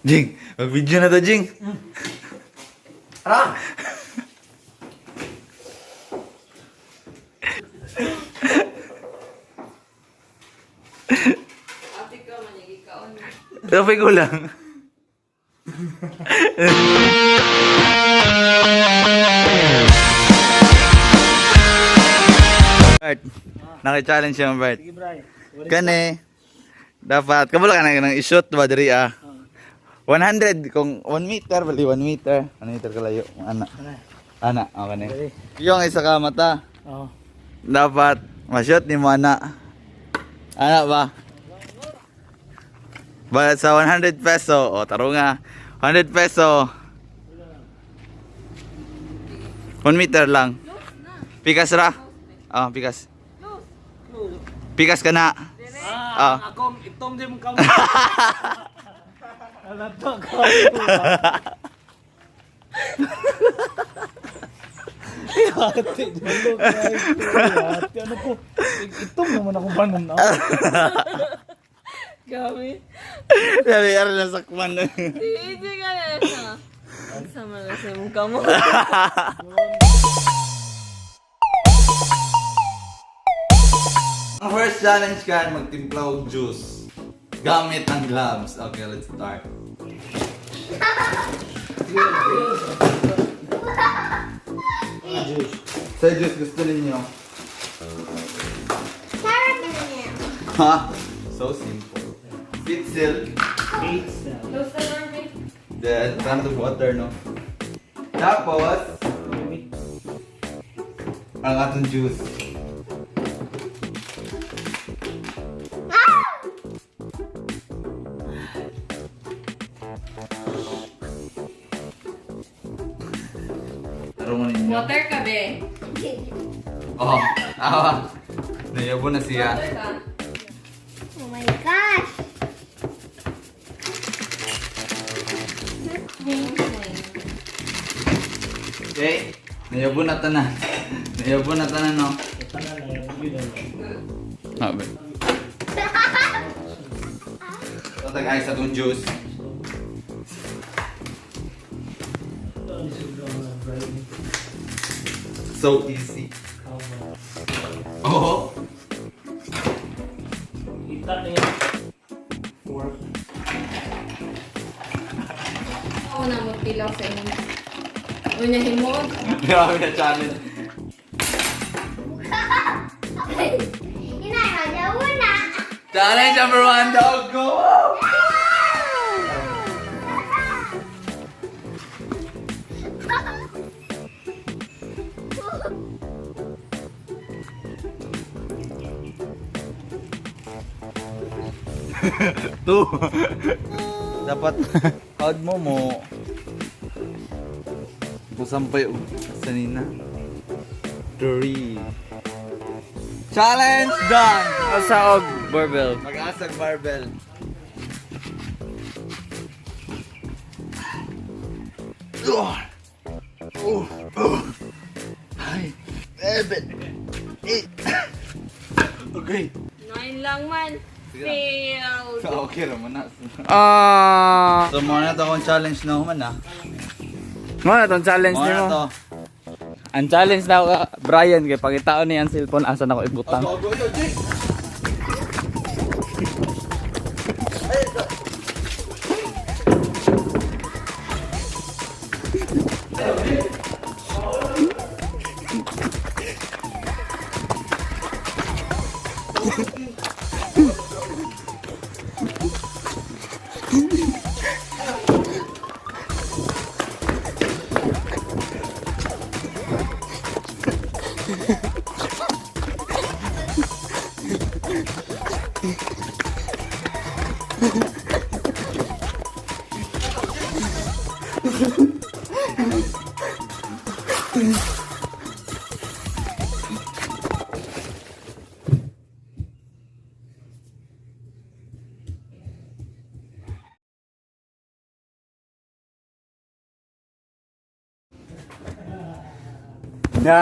Jing, mag-video na to, Jing. Tara! Ate ka man, ikaw. Tapay ko lang. Bert, naki-challenge siya, Bert. Sige, Bray. Kani, dapat, kabalo ka na ng i-shoot ba diri ah. 100, kung 1 meter, bali 1 meter. 1 meter kalayo, ana. Ana, okay na. Yung isa ka mata, Oo. dapat ma-shoot ni mo ana. Ana ba? Ba sa 100 peso, o taro nga. 100 peso. 1 meter lang. Pikas ra. Ah, pikas. Pikas ka na. Ah, akong itom di mong kamo. Alata ka. Ate, dulo kay. Ate, ano ko? Itom naman ako banon na. Gabi. Sabi, aron na sakman. Hindi ka na siya. Sama na sa mukha mo. Ang first challenge kan, magtimpla og juice. Gamit ang gloves. Okay, let's start. Sa juice gusto ninyo? Ha? So simple. Fit silk. Close the door, babe. Then, tons of water, no? Tapos, ang atong juice. Tarungan ninyo. Water ka, be. Oh, awa. Nayabo na siya. Water ka. Oh my gosh! Okay? Nayabo na tanan. Nayabo na tanan, no? Sabi. Ito tag-ice atong juice. So easy. Oo. Kita na yan. Fork. Ako na mo tilaw sa inyo. Unya himod. Grabe na challenge. Inay, una! Challenge number one, dog! Go! Two. Dapat hug mo mo. Busampay og sanina. Three. Challenge done! Asa og barbell. Mag-asag barbell. Oh. Oh. Oh. Ay, seven, eight. Okay. Nine lang man. Sige. Failed. So, okay raman na. Ah, So, muna na to akong challenge na human ah. mo na tong challenge Muna na nimo. to. Ang challenge na ako, Brian, kay pangitaon ni ang cellphone asa na ko ibutang. Go, go, go, Jake! Na.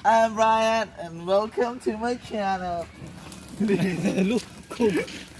I'm Brian and welcome to my channel. Lukog.